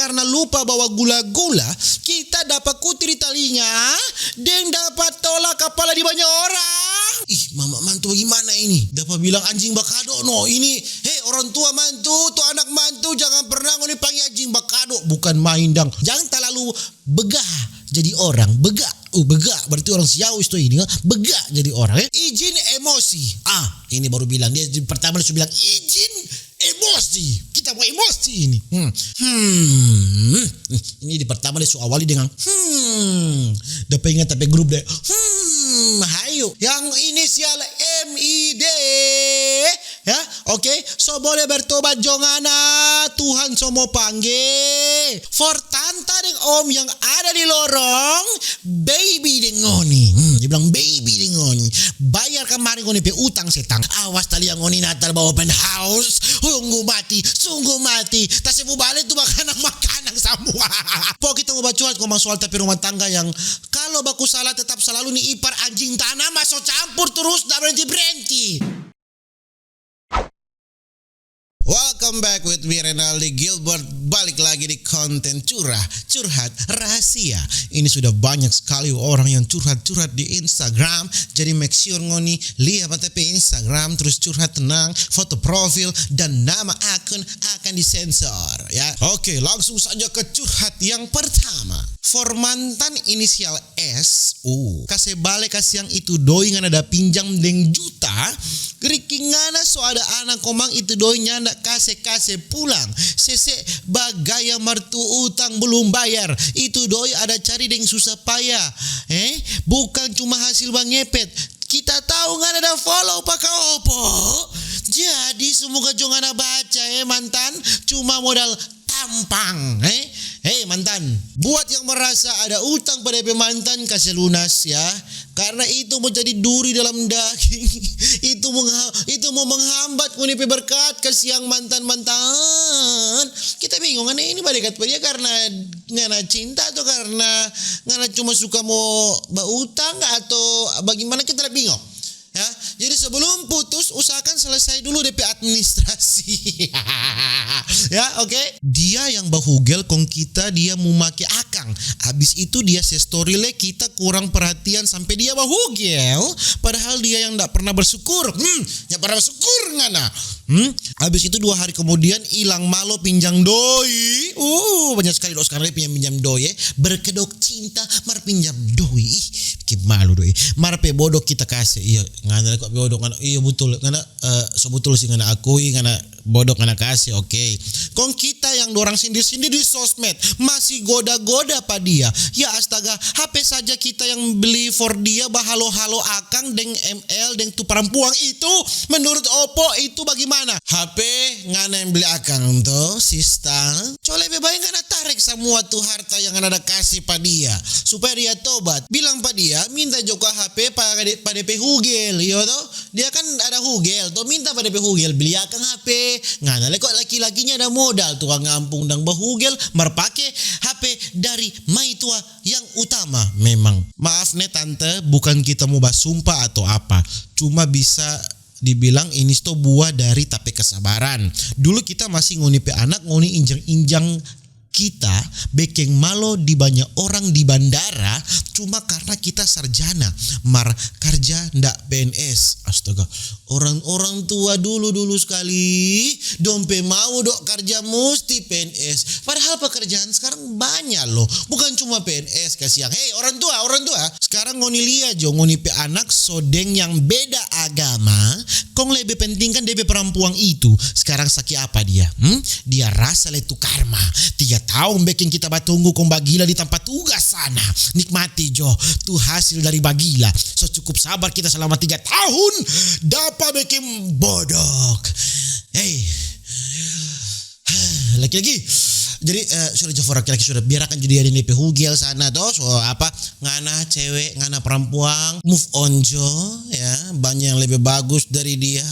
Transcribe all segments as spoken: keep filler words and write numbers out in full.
karna lupa bawa gula-gula, kita dapa kuti di talinga deng dapa tola kapala di banya orang. Ih, mama mantu bagimana ini? Dapa bilang anjing bakado no ini. He, orang tua mantu, tu anak mantu, jangan pernah ngoni pangge anjing bakado. Bukan main dang. Jangan talalu bega jadi orang. Bega. Uh, bega berarti orang siau itu ini, ha? Bega jadi orang, ya. Ijin emosi. Ah, ini baru bilang. Dia di pertama dia su bilang, "Ijin emosi. Kita mo emosi ini." Hmm. Hmm. Ini di pertama dia su awali dengan, "Hmm." Dapa ingat tapi grup deh. Hmm, hayu. Yang inisial M I D. Ya, oke. So boleh bertobat jo ngana. Tuhan so mo pangge. For tanta deng om yang ada di lorong, baby deng ngoni. Hmm, dia bilang, "Baby deng ngoni. Bayar kamari ngoni pe utang, setang. Awas talia ngoni Natal bawa open house. Sungguh mati, sungguh mati. Ta se mo bale tu makanang-makanang samua." Po kita mo bacuat komang soal tapi rumah tangga yang kalo baku salah tetap salalu ni ipar anjing tanah, maso campur terus, nda berenti-berenti. Welcome back with me, Renaldi Gilbert. Balik lagi di konten curah, curhat rahasia. Ini sudah banyak sekali orang yang curhat-curhat di Instagram. Jadi make sure ngoni lia pa ta pe Instagram, terus curhat tenang, foto profil, dan nama akun akan disensor, ya. Oke, langsung saja ke curhat yang pertama. For mantan inisial S U, kase bale kasiang itu doi ngana da pinjam deng juta, riki ngana so ada anak komang itu doi nyanda kase-kase pulang. Sese bagaya mar tu utang belum bayar, itu doi ada cari deng susah payah. Eh, bukan cuma hasil bangepet. Kita tau ngana da follow pa Kak Opo. Jadi semoga jo ngana baca, eh, mantan. Cuma modal tampang, eh. Hei, mantan, buat yang merasa ada utang pada pe mantan, kase lunas, ya. Karna itu mo jadi duri dalam daging. Itu mengha-, itu mo menghambat ngoni pe berkat, kasiang mantan-mantan. Kita bingung, ngana ini badekat pa dia karna ngana cinta atau karna ngana cuma suka mo bautang atau bagimana, kita bingung. Ya, jadi sebelum putus, usahakan selesai dulu de pe administrasi. Ya, oke? Dia yang bahugel, kong kita dia mo make akang. Abis itu dia se story le, kita kurang perhatian sampe dia bahugel. Padahal dia yang nda pernah bersyukur. Hmm, nda pernah bersyukur ngana. Hmm? Abis itu dua hari kemudian ilang malo pinjang doi. Uh, banyak sekali doi sekarang dia pinjam-pinjam doi, eh. Berkedok cinta mar pinjam doi. Ih, bikin malu doi. Mar pe bodok kita kase. Iya, ngana kok bodok ngana. Iya, betul. Ngana, eh, so betul sih ngana akui, ngana bodok ngana kase, oke. Kong kita yang dorang sindir-sindir di sosmed masih goda-goda pa dia. Ya astaga, H P saja kita yang beli for dia, bahalo-halo akang deng M L deng tu parampuang itu. Menurut Opo itu bagimana? H P ngana yang beli akang to, sista? Co lebe bae ngana tarik samua tu harta yang ngana da kasi pa dia, supaya dia tobat. Bilang pa dia, minta jo kong H P pa de, pa de pe hugel, iyo to? Dia kan ada hugel to, minta pa de pe hugel, beli akang H P. Ngana le kong laki-lakinya ada modal, tukang ngampung dang bahugel, mar pake H P dari maitua yang utama memang. Maaf ne tante, bukan kita mo basumpa atau apa, cuma bisa dibilang ini sto buah dari ta pe kesabaran. Dulu kita masih ngoni pe anak, ngoni injang-injang kita, bekeng malo di banya orang di bandara, cuma karna kita sarjana, mar karja nda P N S. Astaga, orang-orang tua dulu-dulu skali, dong pe mau do karja musti P N S. Padahal pekerjaan skarang banya loh, bukan cuma P N S, kasiang. Hei, orang tua, orang tua, skarang ngoni lia jo, ngoni pe anak so deng yang beda agama, kong lebe pentingkan de pe parampuang itu. Skarang saki apa dia? Hmm? Dia rasa le tu karma. Tiga taong bekeng kita batunggu kong bagila di tampa tugas sana. Nikmati jo tu hasil dari bagila. So cukup sabar kita salama tiga tahun dapa bekeng bodok. Hei. Lagi-lagi. Jadi, eh, sudah jo for laki-laki, sudah biarakan jo dia deng de pe hugel sana to. So apa, ngana cewe, ngana parampuang, move on jo, ya. Banya yang lebe bagus dari dia.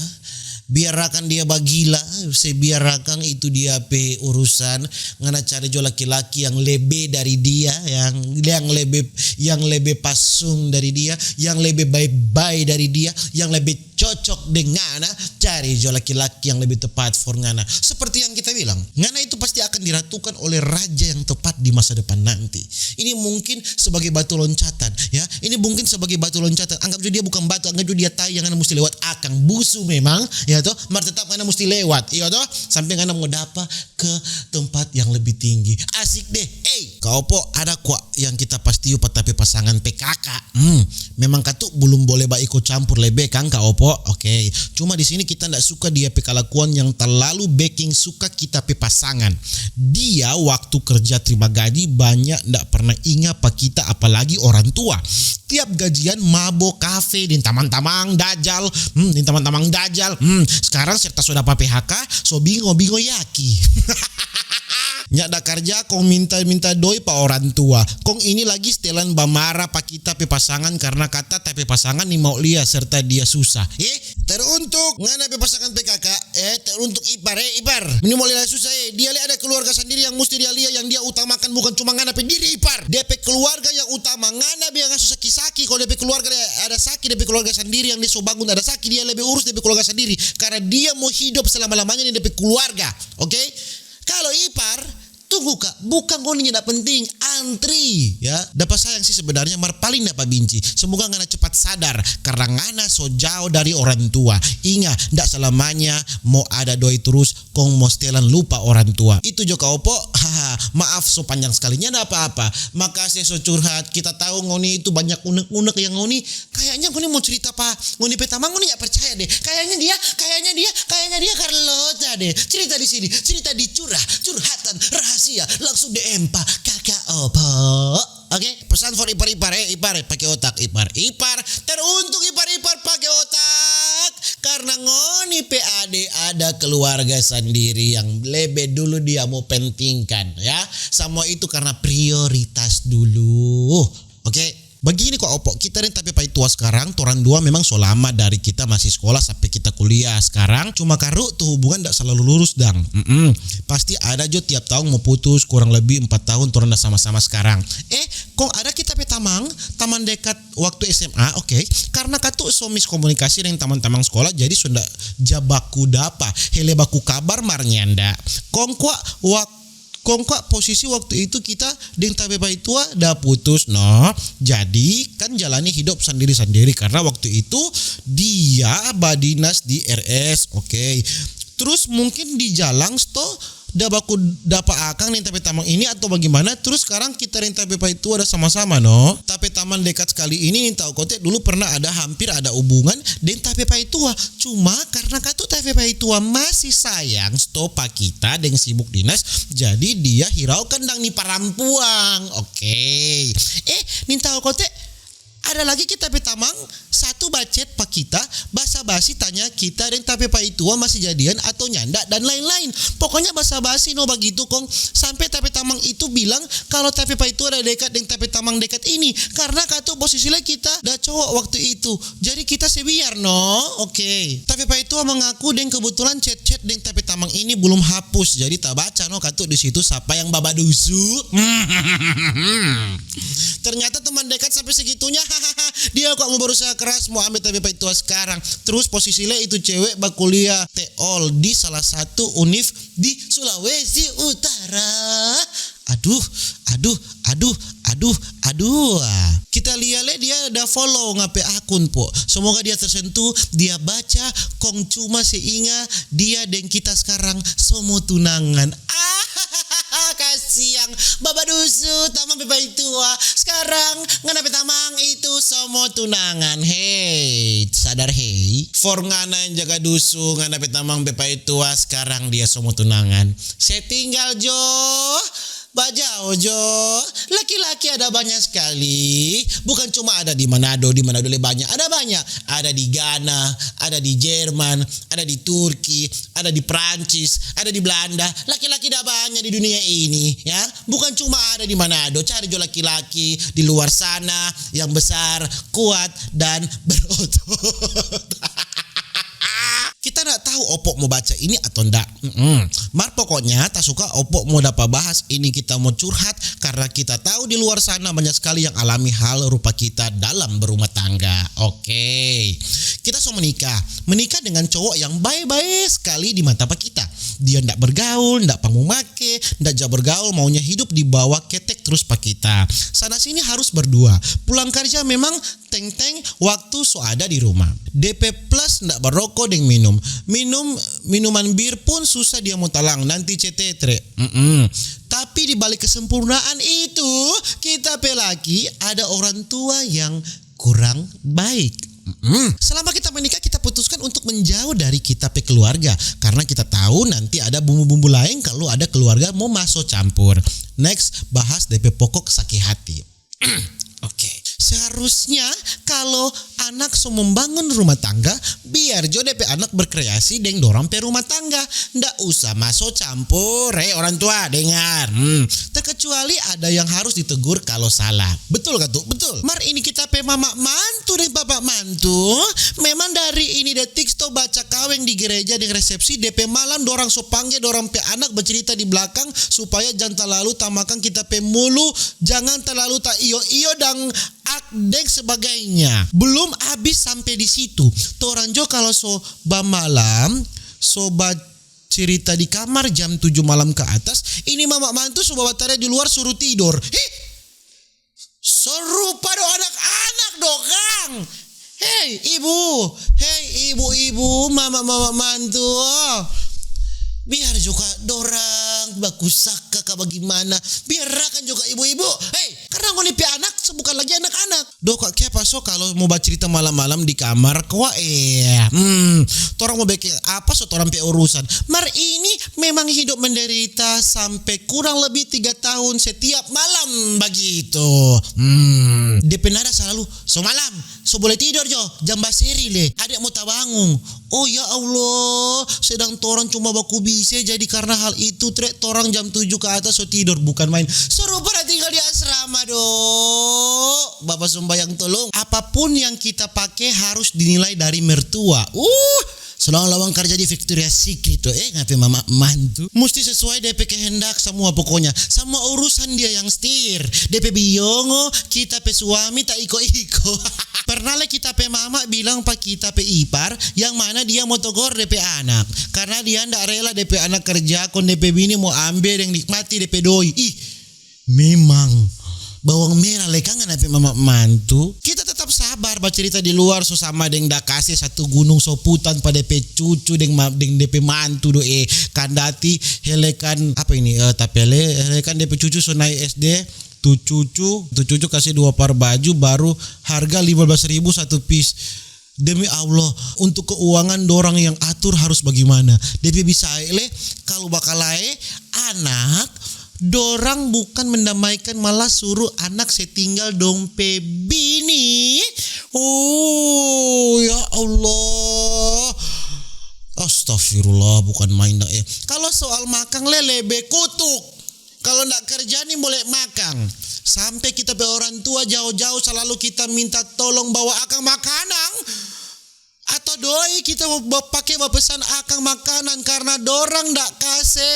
Biar akang dia bagila, se biar akang itu dia pe urusan. Ngana cari jo laki-laki yang lebe dari dia, yang, yang lebe, yang lebe pasung dari dia, yang lebe bae-bae dari dia, yang lebe cocok deng ngana. Cari jo laki-laki yang lebe tepat for ngana. Seperti yang kita bilang, ngana itu pasti akan diratukan oleh raja yang tepat di masa depan nanti. Ini mungkin sebagai batu loncatan, ya. Ini mungkin sebagai batu loncatan. Anggap jo dia bukan batu, anggap jo dia tai yang ngana musti lewat akang. Busu memang, ya toh, mar tetap ngana musti lewat, iya toh, sampe ngana mo dapa ke tempat yang lebih tinggi. Asik deh. Ei, Kak Opo, ada kwa yang kita pastiu pa ta pe pasangan pe kaka? Hmm, memang katu belum boleh ba iko campur lebe kang, Kak Opo? Oke, cuma di sini kita ndak suka dia pe kalakuan yang terlalu beking suka kita pe pasangan. Dia waktu kerja terima gaji banyak ndak pernah inga pa kita, apalagi orang tua. Tiap gajian mabo, kafe, deng tamang-tamang dajal, hmm, deng tamang-tamang dajal, hmm, skarang serta so dapa P H K, so bingo-bingo yaki. Nyanda karja kong minta-minta doi pa orang tua. Kong ini lagi setelan bamara pa kita pe pasangan karna kata ta pe pasangan nimau lia serta dia susah. Eh, teruntuk ngana pe pasangan pe kaka, eh, teruntuk ipar, eh, ipar. Nimau lia susah, eh. Dia le ada keluarga sandiri yang musti dia lia, yang dia utamakan bukan cuma ngana pe diri, ipar. Dia pe keluarga yang utama, ngana biar ngana so saki-saki. Kalo dia pe keluarga ada saki, dia pe keluarga sandiri yang dia so bangun ada saki, dia lebe urus dia pe keluarga sandiri. Karna dia mo hidop selama-lamanya deng dia pe keluarga, oke? Kalo ipar, tunggu ka, bukan ngoni nyanda penting, antri, ya. Dapa sayang sih sebenarnya, mar paling dapa binci. Semoga ngana cepat sadar, karna ngana so jao dari orang tua. Inga, ndak selamanya mo ada doi terus, kong mo setelan lupa orang tua. Itu jo Kak Opo, haha, maaf so panjang skali, nyanda apa-apa. Makase so curhat, kita tau ngoni itu banyak unek-unek yang ngoni Kayaknya ngoni mo cerita pa ngoni pe tamang, ngoni nyanda percaya deh. Kayaknya dia, kayaknya dia, kayaknya dia Carlota deh. Cerita di sini, cerita di curah, curhatan, rahasia, langsung D M pa Kaka Opo. Oke, pesan for ipar-ipar, eh, ipar, pake otak, ipar, ipar, teruntuk ipar-ipar pake otak. Karna ngoni pe ade ada keluarga sandiri yang lebe dulu dia mo pentingkan, ya. Samua itu karna prioritas dulu. Oke, bagini kwa Opo, kita deng ta pe paitua skarang, torang dua memang so lama dari kita masih skolah sampe kita kuliah skarang, cuma karu tu hubungan nda slalu lurus dang. Mm-mm. Pasti ada jo tiap taong mo putus, kurang lebih empat tahun torang da sama-sama skarang. Eh, kong ada kita pe tamang, tamang dekat waktu S M A, oke, karna katu so miskomunikasi deng tamang-tamang skolah, jadi so nda ja baku dapa, hele baku kabar mar nyanda. Kong kwa wak-, Kong kwa posisi waktu itu kita deng ta pe paitua da putus, no. Jadi, kan jalani hidop sandiri-sandiri karna waktu itu dia badinas di R S, oke. Trus mungkin di jalang sto da baku dapa akang deng ta pe tamang ini atau bagimana, trus skarang kita deng ta pe paitua da sama-sama, no. Ta pe tamang dekat skali ini, nintau kote, dulu pernah ada, hampir ada hubungan deng ta pe paitua. Cuma karna katu ta pe paitua masih sayang sto pa kita deng sibuk dinas, jadi dia hiraukan dang ni parampuang. Oke. Eh, nintau kote, ada lagi kita pe tamang satu bacet pa kita, basa-basi tanya kita deng ta pe paitua masih jadian atau nyanda dan lain-lain. Pokonya basa-basi no bagitu kong sampe ta pe tamang itu bilang kalo ta pe paitua ada dekat deng ta pe tamang dekat ini. Karna katu posisi lagi kita da cowok waktu itu. Jadi kita se biar no. Oke. Ta pe paitua mengaku deng kebetulan chat-chat deng ta pe tamang ini belum hapus. Jadi ta baca no katu di situ sapa yang babadusu. Ternyata teman dekat sampe segitunya. Dia kok mo berusaha keras mo ambe ta pe paitua skarang. Trus posisi le itu cewek bakuliah teol di salah satu univ di Sulawesi Utara. Aduh, aduh, aduh, aduh, aduh. Kita lia le dia da follow ngana pe akun, po. Semoga dia tersentuh, dia baca, kong cuma se inga dia deng kita skarang so mo tunangan. Ah, kasiang. Babadusu, tamang pe paitua. Skarang, ngana pe tamang itu so mo tunangan. Hei, sadar hei. For ngana yang jaga dusu, ngana pe tamang pe paitua, skarang dia so mo tunangan. Se tinggal jo, bajao jo. Laki-laki ada banyak skali. Bukan cuma ada di Manado, di Manado le banyak. Ada banyak. Ada di Ghana, ada di Jerman, ada di Turki, ada di Prancis, ada di Belanda. Laki-laki ada banyak di dunia ini, ya. Bukan cuma ada di Manado. Cari jo laki-laki di luar sana yang besar, kuat, dan berotot. Kita ndak tahu Opo mo baca ini atau ndak. Mm-mm. Mar pokoknya ta suka Opo mo dapa bahas ini, kita mo curhat karena kita tahu di luar sana banyak sekali yang alami hal rupa kita dalam berumah tangga. Oke, kita so menikah. Menikah dengan cowok yang bae-bae sekali di mata pa kita. Dia ndak bergaul, ndak pangumake, ndak ja bergaul, maunya hidup di bawah ketek terus pa kita. Sana sini harus berdua. Pulang karja memang teng-teng waktu so ada di rumah. De pe plus ndak baroko deng minum. Minum, minuman bir pun susah dia mo talang, nanti cetetre. Mm-mm. Tapi di balik kesempurnaan itu, kita pe laki ada orang tua yang kurang baik. Mm-mm. Selama kita menikah, kita putuskan untuk menjauh dari kita pe keluarga karena kita tahu nanti ada bumbu-bumbu lain kalau ada keluarga mo maso campur. Next, bahas de pe pokok saki hati. Oke, seharusnya kalau anak so membangun rumah tangga, biar jo de pe anak berkreasi deng dorang pe rumah tangga. Ndak usah maso campur, eh orang tua, dengar. Hmm, terkecuali ada yang harus ditegur kalau salah. Betul ka tu? Betul. Mar ini kita pe mama mantu deng papa mantu, memang dari ini detik sto baca kaweng di gereja deng resepsi, de pe malam dorang so pangge dorang pe anak bacerita di blakang supaya jang talalu tamakang kita pe mulu, jangan talalu ta iyo-iyo dang ak deng sebagainya. Belum abis sampe di situ, torang jo kalo so bamalam, so bacirita di kamar jam tuju malam ke atas, ini mama mantu so bawa tare di luar suru tidor. Hih! So rupa do anak-anak do kang. Hei ibu, hei ibu-ibu, mama-mama mantu, biar jo ka dorang bakusaka ka bagimana, biar akan jo ka ibu-ibu. Hei, karna ngoni pe anak so bukan lagi anak-anak. Doh kak, kiapa so kalo mo bacirita malam-malam di kamar kwa eh? Hmm, torang mo beking apa so torang pe urusan. Mar ini memang hidup menderita sampe kurang lebih tiga tahun setiap malam bagitu. Hmm, de pe nada salalu, so malam, so bole tidor jo, jam baseri le, ade mo tabangung. Oh ya Allah, sedang torang cuma baku bise, jadi karna hal itu tre torang jam tuju ke atas so tidor, bukan main. So rupa da tinggal di asrama do. Bapa sumbayang tolong. Apapun yang kita pake harus dinilai dari mertua. Uh, so lawang-lawang karja di Victoria's Secret to, eh, ngape mama mantu. Musti sesuai de pe kehendak samua, pokoknya samua urusan dia yang setir. De pe biongo, kita pe suami ta iko-iko. Pernah le kita pe mama bilang pa kita pe ipar, yang mana dia mo togor de pe anak, karna dia nda rela de pe anak kerja kong de pe bini mo ambe deng nikmati de pe doi. Ih, memang bawang mera le kang ngana pe mama mantu. Kita tetap sabar bacerita di luar, so sama deng da kase satu gunung soputan pa de pe cucu deng ma-, deng de pe mantu do eh. Kandati hele kan apa ini, eh, tapele hele kan de pe cucu so nae S D, tu cucu, tu cucu kase dua par baju baru harga lima belas ribu satu pis. Demi Allah, untuk keuangan dorang yang atur harus bagimana? De pe bisae le, kalu bakalae anak, dorang bukan mendamaikan, malah suru anak se tinggal dong pe bini. Oh, ya Allah. Astagfirullah, bukan main dah ya. Kalo soal makang le lebe kutuk. Kalo nda kerja ni mo le makang. Sampe kita pe orang tua jao-jao salalu kita minta tolong bawa akang makanang. Atau doi kita mo ba-, pake bapesan akang makanang karna dorang nda kase,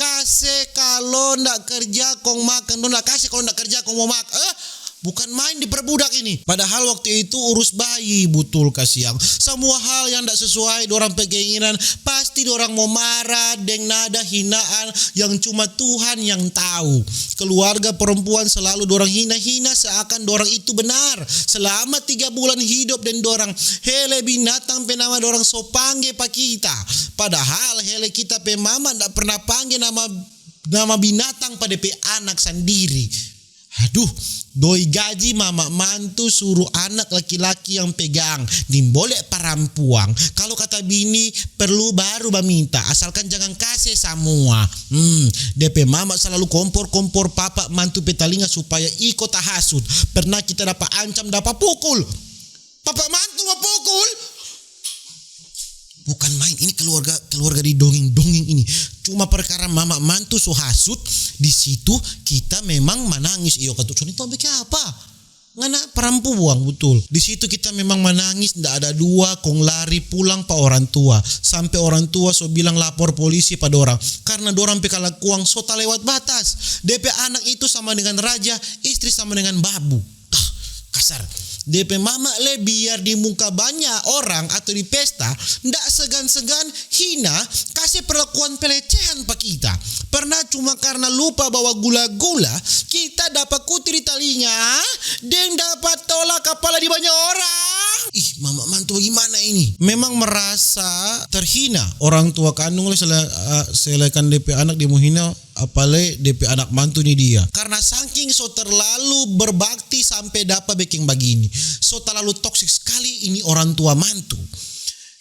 kase kalo nda kerja kong makang. Dong nda kase kalo nda kerja kong mo mak-, eh? Bukan main diperbudak ini. Padahal waktu itu urus bayi, butul kasiang. Samua hal yang nda sesuai dorang pe keinginan, pasti dorang mo mara deng nada hinaan yang cuma Tuhan yang tau. Keluarga perempuan selalu dorang hina-hina seakan dorang itu benar. Selama tiga bulan hidup deng dorang, hele binatang pe nama dorang so pangge pa kita. Padahal hele kita pe mama nda pernah pangge nama, nama binatang pa de pe anak sandiri. Aduh, doi gaji mama mantu suru anak laki-laki yang pegang, nimbole parampuang. Kalo kata bini perlu baru baminta, asalkan jangan kase samua. Hmm, de pe mama salalu kompor-kompor papa mantu pe talinga supaya iko tahasut. Pernah kita dapa ancam dapa pukul. Papa mantu mo pukul. Bukan main, ini keluarga, keluarga di dongeng-dongeng ini. Cuma perkara mama mantu so hasut, di situ kita memang manangis. Iyo katu, coni tau bikin apa? Ngana parampuang butul. Di situ kita memang manangis, nda ada dua, kong lari pulang pa orang tua. Sampe orang tua so bilang lapor polisi pa dorang, karna dorang pe kalakuang so talewat batas. De pe anak itu sama dengan raja, istri sama dengan babu. Ah, kasar. De pe mama le biar di muka banya orang atau di pesta, nda segan-segan hina, kase perlakuan pelecehan pa kita. Pernah cuma karna lupa bawa gula-gula, kita dapa kutu di talinga, deng dapa tola kapala di banya orang. Ih, mama mantu bagimana ini? Memang merasa terhina. Orang tua kandung le sele-, eh, selekan de pe anak, dia mo hina, apalai de pe anak mantu ni dia. Karna saking so terlalu berbakti sampe dapa beking bagini. So talalu toksik skali ini orang tua mantu.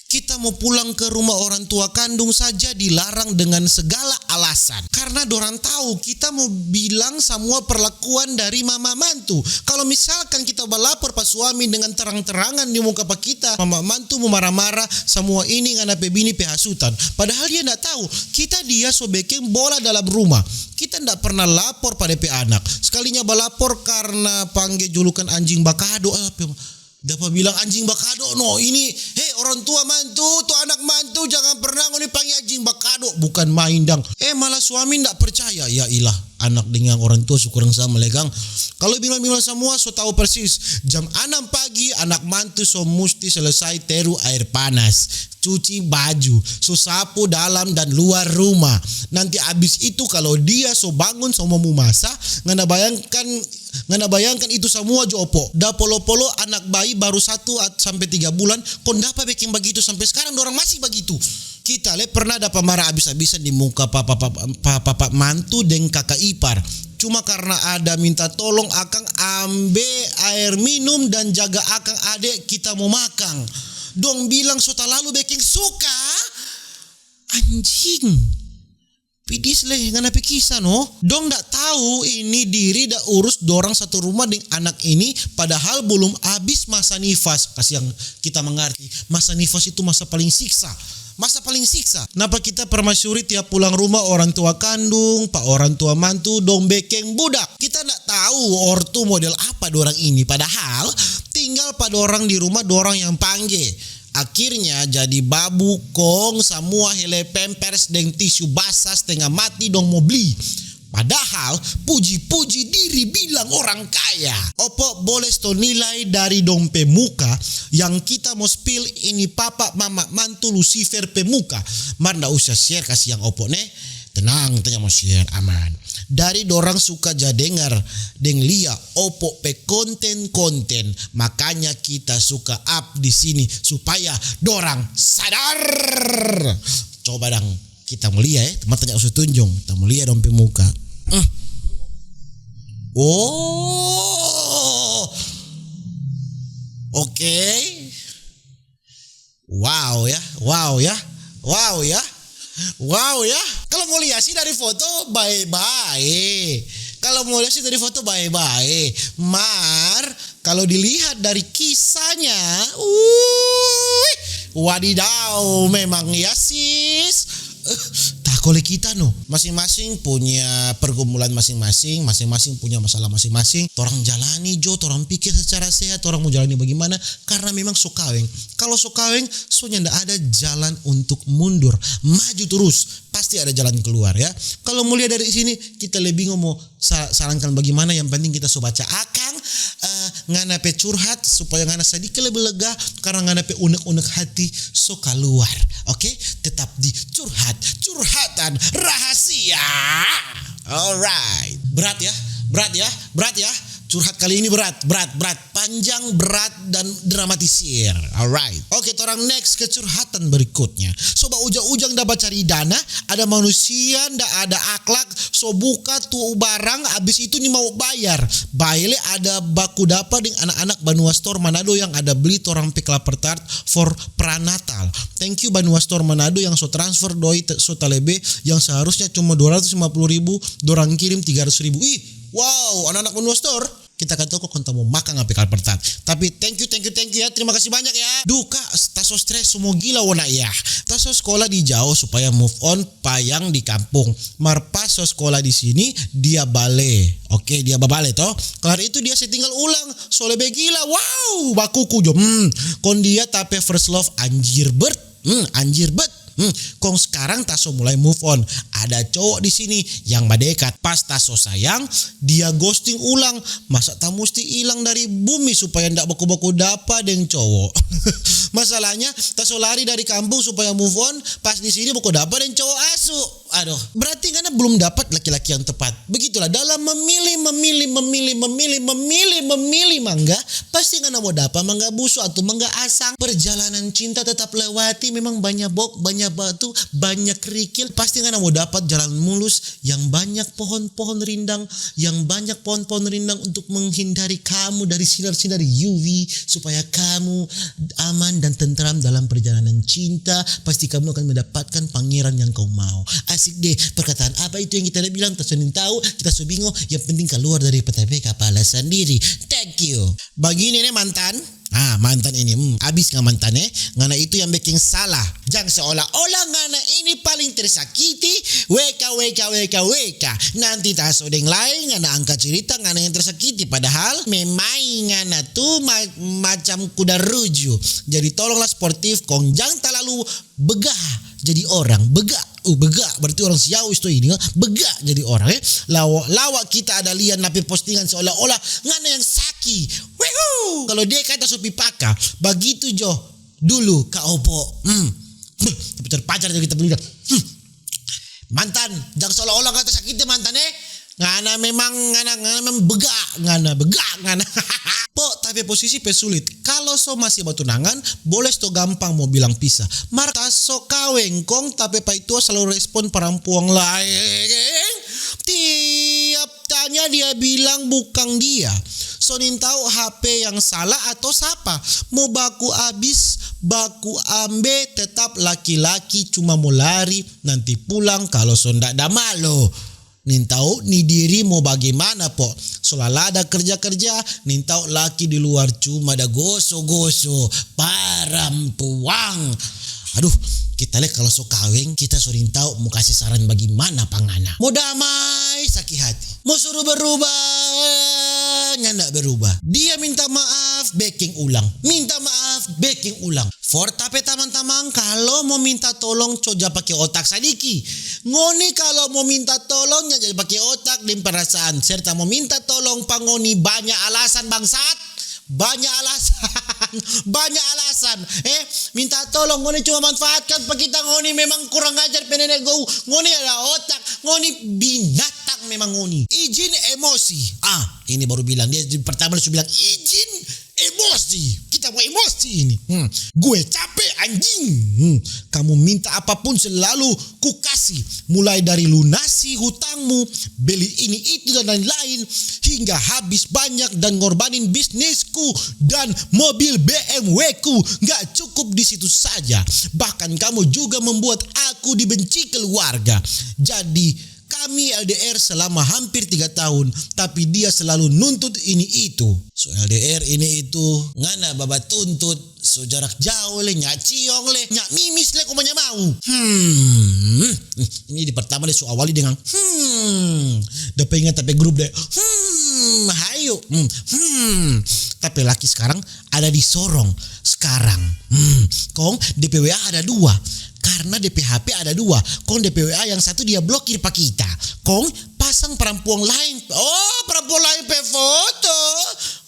Kita mo pulang ke rumah orang tua kandung saja dilarang dengan segala alasan. Karna dorang tau kita mo bilang samua perlakuan dari mama mantu. Kalo misalkan kita balapor pa suami dengan terang-terangan di muka pa kita, mama mantu mo mara-mara, samua ini ngana pe bini pe hasutan. Padahal dia nda tau, kita dia so beking bola dalam rumah. Kita nda pernah lapor pa de pe anak. Skalinya balapor karna pangge julukan anjing bakado, apa, dapa bilang anjing bakado, no, ini, he, orang tua mantu, tu anak mantu, jangan pernah ngoni pangge anjing bakado, bukan main dang. Eh, malah suami nda percaya, ya ilah, anak deng orang tua su kurang sama le kang. Kalo bilang-bilang samua so tau persis, jam anam pagi anak mantu so musti selesai teru aer panas, cuci baju, so sapu dalam dan luar rumah. Nanti abis itu kalo dia so bangun so mo mumasa, ngana bayangkan, ngana bayangkan itu samua jo opo. Da polo-polo anak bayi baru satu at-, sampe tiga bulan, kong dapa beking bagitu sampe skarang dorang masih bagitu. Kita le pernah dapa mara abis-abisan di muka papa, papa, papa, papa mantu deng kaka ipar. Cuma karna ada minta tolong akang ambe aer minum dan jaga akang ade kita mo makang. Dong bilang so talalu beking suka. Anjing. Pidis le, ngana pe kisa no. Dong nda tau ini diri da urus dorang satu rumah deng anak ini, padahal belum abis masa nifas. Kasiang kita mengerti, masa nifas itu masa paling siksa. Masa paling siksa. Napa kita permasyuri tiap pulang rumah orang tua kandung, pa orang tua mantu, dong bekeng budak. Kita nda tau ortu model apa dorang ini, padahal tinggal pa dorang di rumah dorang yang pangge. Akhirnya jadi babu kong samua hele pampers deng tisu basa stenga mati dong mo bli. Padahal puji-puji diri bilang orang kaya. Opo boleh sto nilai dari dong pe muka yang kita mo spill ini papa mama mantu Lucifer pe muka. Mar nda usah share kasiang opo ne. Tenang, tanya mo share aman. Dari dorang suka ja dengar deng lia opo pe konten-konten, makanya kita suka up di sini supaya dorang sadar. Coba dang, kita mo lia eh, mata ja usah tunjung, kita mo lia dong pe muka. Hmm. Oh, oke. Wow ya, wow ya, wow ya, wow ya. Kalau mo lia sih dari foto bae-bae. Kalau mo lia sih dari foto bae-bae. Mar, kalau dilihat dari kisahnya, uih, wadidaw, memang ya sis. Eh, tako le kita no. Masing-masing punya pergumulan masing-masing, masing-masing punya masalah masing-masing. Torang jalani jo, torang pikir secara sehat, torang mo jalani bagimana, karena memang so kaweng. Kalo so kaweng, so nyanda ada jalan untuk mundur. Maju terus, pasti ada jalan keluar ya. Kalo mo lia dari sini, kita lebih ngomong sa-, sarankan bagimana, yang penting kita so baca akang, eh, ngana pe curhat supaya ngana sadiki lebih lega karena ngana pe unek-unek hati so kaluar. Oke, tetap di curhat, curhatan rahasia. Alright, berat ya, berat ya, berat ya. Curhat kali ini berat, berat, berat, panjang, berat, dan dramatisir. Alright. Oke, torang next ke curhatan berikutnya. So bauja-ujang da bacari dana, ada manusia nda ada akhlak, so buka tu barang, abis itu ni mau bayar. Bae le ada baku dapa deng anak-anak Banua Store Manado yang ada beli torang pe klaper tart for pranatal. Thank you Banua Store Manado yang so transfer doi te-, so talebe yang seharusnya cuma dua ratus lima puluh ribu, dorang kirim tiga ratus ribu. Ih, wow, anak-anak Banua Store. Kita kata kong tamo makang apa kal pertama. Tapi thank you, thank you, thank you ya. Terima kasih banyak ya. Duka, taso stres semua gila wona ya. Taso sekolah di jauh supaya move on pa yang di kampung. Mar pas so sekolah di sini, dia bale. Oke, dia babale to. Kelar itu dia se tinggal ulang. So lebe gila. Wow, bakuku jo. Hmm. Kon dia tape first love anjir bet. Hmm, anjir bet. Hmm, kong sekarang taso mulai move on. Ada cowok di sini yang badekat. Pas taso sayang, dia ghosting ulang. Masa ta musti ilang dari bumi supaya ndak baku-baku dapa deng cowok? Masalahnya, taso lari dari kampung supaya move on, pas di sini baku dapa deng cowok asu. Aduh, berarti ngana belum dapat laki-laki yang tepat. Begitulah, dalam memilih, memilih, memilih, memilih, memilih, memilih mangga, pasti ngana mo dapa mangga busu atau mangga asang. Perjalanan cinta tetap lewati, memang banyak bok, banyak batu, banyak kerikil. Pasti ngana mo dapat jalan mulus yang banyak pohon-pohon rindang, yang banyak pohon-pohon rindang untuk menghindari kamu dari sinar-sinar U V, supaya kamu aman dan tentram dalam perjalanan cinta. Pasti kamu akan mendapatkan pangeran yang kau mau. Asik deh, perkataan apa itu yang kita ada bilang? Kita so nintau, kita so bingo. Yang penting keluar dari P T P kepala sendiri. Thank you. Bagini nih mantan. Ah, mantan ini, hmm, abis nga mantan eh. Ngana itu yang bikin salah. Jang seolah-olah ngana ini paling tersakiti. W K, W K, W K, W K. Nanti taso deng lain ngana angka cerita ngana yang tersakiti. Padahal memai ngana tu ma- macam kuda ruju. Jadi tolonglah sportif kong jang talalu begah jadi orang. Begah, uh, begah. Berarti orang Siau itu ini, begah jadi orang eh. Lawa, lawa kita ada lian nape postingan seolah-olah ngana yang saki. Wehuu. Kalau dia kata so pi paka, bagitu jo dulu ka opo. Hmm. Beuh, tapi terpajar jo kita dulu dah. Hmm. Mantan, jang seolah-olah kata sakit mantan eh. Ngana memang, ngana, ngana memang bega, ngana bega, ngana. Po, tapi posisi pe sulit. Kalau so masih batunangan, boleh sto gampang mo bilang pisah. Mar taso kaweng kong, tapi paitua selalu respon parampuang laeng. Tiap tanya dia bilang bukang dia. So nintau H P yang salah atau sapa? Mo baku abis, baku ambe, tetap laki-laki cuma mo lari, nanti pulang kalo so nda da malo. Nintau ni diri mo bagimana po. So lalada kerja-kerja, nintau laki di luar cuma da goso-goso. Parampuang. Aduh, kita le kalo so kaweng, kita so nintau mo kase saran bagimana pa ngana. Mo damai, saki hati. Mo suru berubah, nyanda berubah. Dia minta maaf, beking ulang. Minta maaf, beking ulang. For tape tamang-tamang, kalo mo minta tolong, coba pake otak sadiki. Ngoni kalo mo minta tolong, nyanda pake otak deng perasaan, serta mo minta tolong pa ngoni banya alasan bangsat. Banya alasan. Banya alasan. Eh, minta tolong, ngoni cuma manfaatkan pa kita, ngoni memang kurang ajar pe nene gou. Ngoni ada otak, ngoni binatang memang ngoni. Ijin emosi. Ah, ini baru bilang. Dia pertama su bilang, "Ijin emosi. Kita mo emosi ini. Hmm. Gue cape anjing. Hmm. Kamu minta apapun selalu ku kasi. Mulai dari lunasi hutangmu, beli ini itu dan lain-lain, hingga habis banyak dan ngorbanin bisnisku dan mobil B M W-ku. Nggak cukup di situ saja. Bahkan kamu juga membuat aku dibenci keluarga. Jadi, kami L D R selama hampir tiga tahun, tapi dia selalu nuntut ini itu. So L D R ini itu, ngana baba tuntut, so jarak jauh le, nya ciong le, nya mimis le, kumanya mau. Hmm, ini di pertama dia so awali dengan, hmm, da pe ingat tapi grup deh. Hmm, hayu, hmm, hmm. Tapi laki sekarang ada di sorong sekarang. Hmm, kong D P W A ada dua. Karena D P H P ada dua. Kong D P W A yang satu dia blokir pa kita. Kong pasang parampuang lain. Oh, parampuang lain pe foto.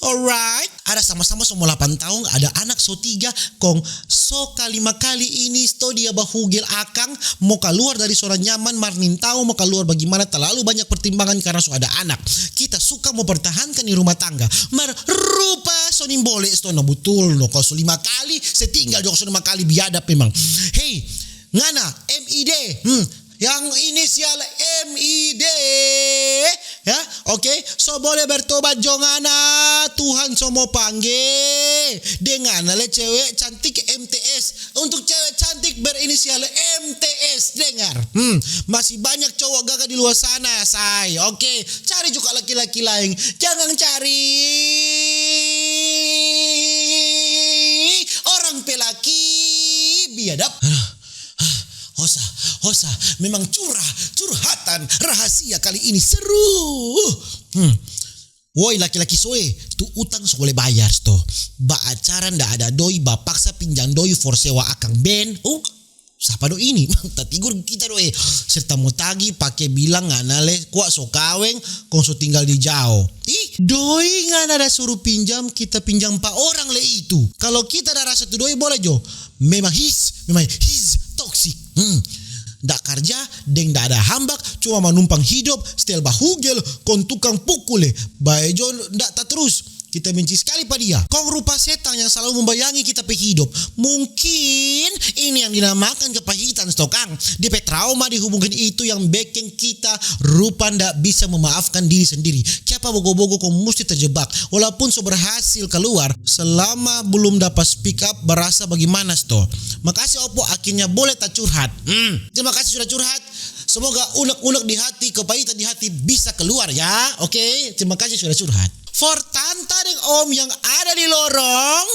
Alright. Ada sama-sama so mo lapan tahun, ada anak so tiga. Kong so kalima kali ini sto dia bahugel akang. Mo kaluar dari zona nyaman, mar nintau mo kaluar bagimana, terlalu banyak pertimbangan karena so ada anak. Kita suka mo pertahankan di rumah tangga. Mar rupa so nimbole sto no butul no. Kalo so lima kali, se tinggal jo so lima kali biadab memang. Hei, ngana, M I D, hmm, yang inisial M I D, ya, oke, so boleh bertobat jo ngana, Tuhan so mo pangge. Eh, deng ngana le cewe cantik M T S. Untuk cewe cantik berinisial M T S, dengar. Hmm, masih banyak cowok gaga di luar sana, say. Oke, cari juga laki-laki lain. Jangan cari orang pe laki biadab. Aduh, ah, hosa, hosa. Memang curah, curhatan rahasia kali ini seru. Hmm. Woi, laki-laki soe, tu utang so bole bayar sto. Ba acara nda ada doi, ba paksa pinjang doi for sewa akang ben. Oh, sapa do ini? Tatigur kita do eh. Serta mo tagi pake bilang ngana le kwa so kaweng, kong so tinggal di jao. Ih, doi ngana da suru pinjam, kita pinjam pa orang le itu. Kalo kita da rasa tu doi bole jo. Memang his, memang his toxic. Hmm. Nda karja, deng nda ada hambak, cuma manumpang hidop, stel bahugel, kong tukang pukul le. Bae jo nda tatrus. Kita benci skali pa dia. Kong rupa setang yang slalu membayangi kita pe hidop. Mungkin ini yang dinamakan kepahitan, sto kang. Dia pe trauma di hubungan itu yang beking kita rupa nda bisa memaafkan diri sendiri. Kiapa bogo-bogo kong musti terjebak? Walaupun so berhasil kaluar, selama belum dapa speak up, berasa bagimana, sto? Makase opo, akhirnya bole ta curhat. Hmm. Terima kasih sudah curhat. Semoga unek-unek di hati, kepahitan di hati bisa keluar ya. Oke, terima kasih sudah curhat. For tanta deng om yang ada di lorong,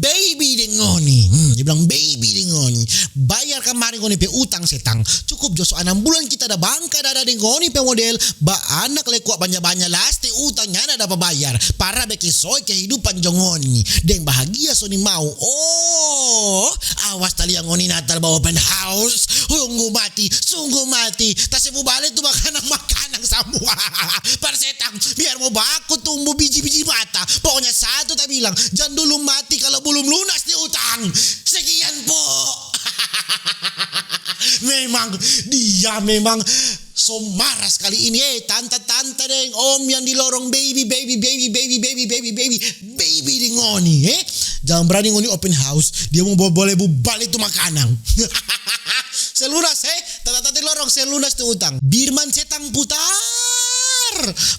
baby deng ngoni. Hmm, dia bilang baby deng ngoni. Bayar kamari ngoni pe utang setang. Cukup jo so anam bulan kita da bangka dada deng ngoni pe model. Ba anak le kwa banya-banya, las te utang nyanda dapa bayar. Para beking soe kehidupan jo ngoni. Deng bahagia so nimau. Oh, awas talia ngoni Natal ba open house. Sungguh mati, sungguh mati. Ta se mo bale tu makanang-makanang samua. Par setang, biar mo baku tumbu biji-biji mata. Pokoknya satu ta bilang, jang dulu mati kalo belum lunas ni utang. Sekian po. Memang, dia memang so marah skali ini. Eh, tanta-tanta deng om yang di lorong, baby, baby, baby, baby, baby, baby, baby, baby deng ngoni, eh. Jang brani ngoni open house, dia mo bo-, bole bu bale tu makanang. Se lunas, eh. Tanta-tanta di lorong, se lunas tu utang. Birman setang putar.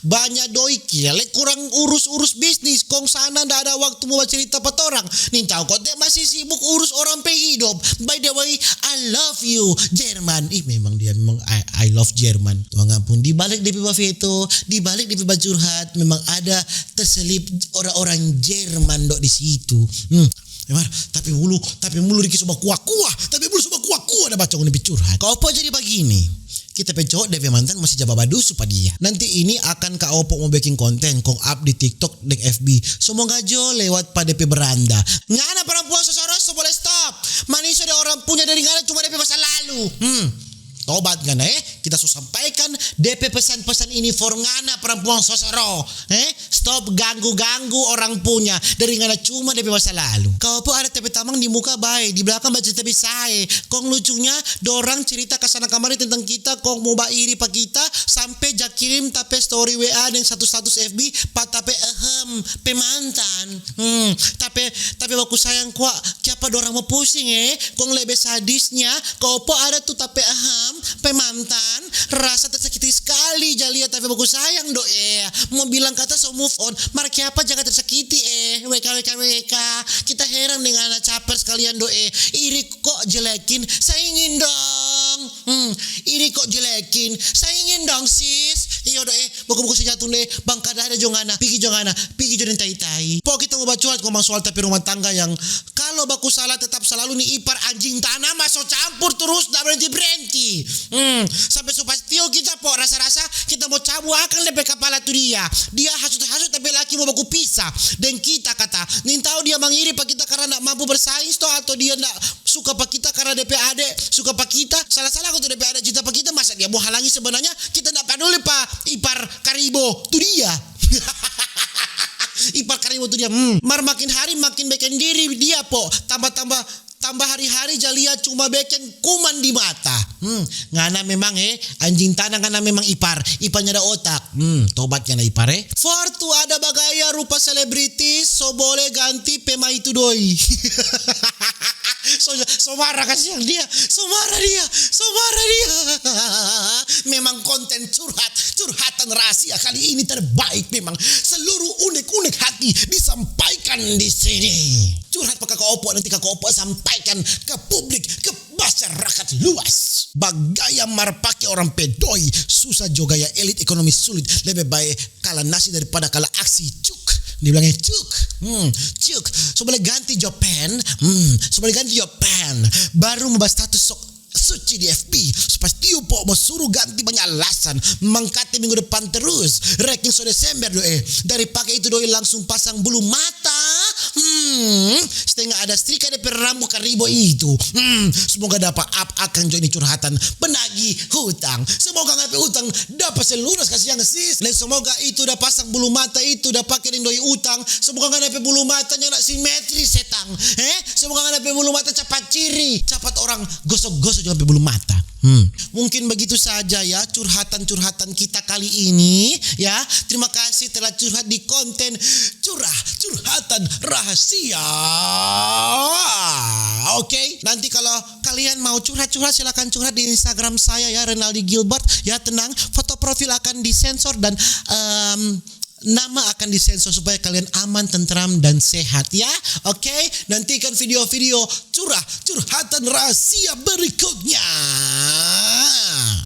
Banya doi kira le kurang urus-urus bisnis, kong sana nda ada waktu mo bacerita pa torang. Nintau kote masih sibuk urus orang pe hidop. By the way, I love you, Jerman. Ih, memang dia memang I, I love Jerman. Tuang ampun, di balik depe bafeto, di balik depe bacurhat, memang ada terselip orang-orang Jerman do di situ. Hmm. Memang, tapi mulu, tapi mulu Riki so bakua-kua, tapi mulu so bakua-kua da baca ngoni pe curhat. Kau apa jadi bagini? Kita pe cowok depe mantan masih ja babadusu pa dia. Nanti ini akan Kak Opo mo beking konten kong up di TikTok deng F B. Semoga jo lewat pa depe beranda. Ngana parampuang sosoro so boleh stop. Manis so de orang punya dari ngana cuma depe masa lalu. Hmm. Tobat ngana eh. Kita so sampaikan depe pesan-pesan ini for ngana parampuang sosoro. Eh? Stop ganggu-ganggu orang punya. Dari ngana cuma depe masa lalu. Kau apa ada tapi tamang di muka bae, di belakang baca tapi sae. Kong lucunya, dorang cerita ka sana kamari tentang kita, kong mo bairi pa kita, sampe ja kirim tape story W A deng status-status F B pa tape ehem pe mantan. Hmm, tape, tape baku sayang kwa, kiapa dorang mo pusing eh? Kong lebe sadisnya, kopo ada tu tape ehem pe mantan, rasa tersakiti skali ja lia tape baku sayang do eh. Mo bilang kata so move on, mar kiapa jaga tersakiti eh? W K, W K, W K. Kita heran dengan anak caper sekalian do eh. Iri kok jelekin, saingin dong. Hmm, iri kok jelekin, saingin dong sis. Iyo do eh, buku-buku si jatun deh, bangka dada jo ngana, pigi jo ngana, pigi jo deng tai-tai. Po kita mo bacuat komang soal tapi rumah tangga yang kalo baku salah tetap salalu ni ipar anjing tanah maso campur terus nda berenti-berenti. Hmm, sampe so pas tio kita po rasa-rasa kita mo cabu akang depe kapala tu dia. Dia hasut-hasut tapi laki mo baku pisah deng kita kata. Nintau dia mangiri pa kita karena nda mampu bersaing sto atau dia nda suka pa kita karena depe ade suka pa kita. Salah-salah kong tu depe ade cinta pa kita, masa dia mo halangi? Sebenarnya kita nda paduli pa ipar karibo tu dia. Ipar karibo tu dia. Hmm. Mar makin hari makin beking diri dia po. Tambah-tambah, tambah hari-hari ja lia cuma beking kuman di mata. Hmm. Ngana memang eh, anjing tanah ngana memang ipar. Ipar nyanda otak. Hmm, tobat ngana ipar eh. For tu ada bagaya rupa selebritis, so boleh ganti pema itu doi. So, so marah kasiang dia, so marah dia, so marah dia. Memang konten curhat, curhatan rahasia kali ini terbaik memang. Seluruh unek-unek hati disampaikan di sini. Curhat pa kaka opo, nanti kaka opo sampaikan ke publik, ke masyarakat luas. Bagaya mar pake orang pe doi, susah jo gaya elit ekonomi sulit. Lebe bae kala nasi daripada kala aksi. Cuk, dibilangnya cuk. Hmm, cuk. So boleh ganti jo pen. Hmm, so boleh ganti jo pen. Baru mo ba status sok suci di F B. So pas tiu po mo suru ganti banya alasan. Mangkate minggu depan terus. Reking so Desember do eh. Dari pake itu doi langsung pasang bulu mata. Hmm, setengah ada strika de pe rambu karibo itu. Hmm, semoga dapa up akang jo ini curhatan penagih hutang. Semoga ngana pe hutang dapa se lunas kasiang sis. Dan semoga itu da pasang bulu mata itu da pake deng doi utang. Semoga ngana pe bulu mata nyanda simetri setang. Eh, semoga ngana pe bulu mata capat ciri, capat orang gosok-gosok jo pe bulu mata. Hmm. Mungkin begitu saja ya curhatan-curhatan kita kali ini ya. Terima kasih telah curhat di konten curah curhatan rahasia. Oke, nanti kalau kalian mau curhat-curhat, silakan curhat di Instagram saya ya, Renaldi Gilbert. Ya tenang, foto profil akan disensor dan em, nama akan disensor supaya kalian aman, tentram, dan sehat ya. Oke, nantikan video-video curah curhatan rahasia berikutnya.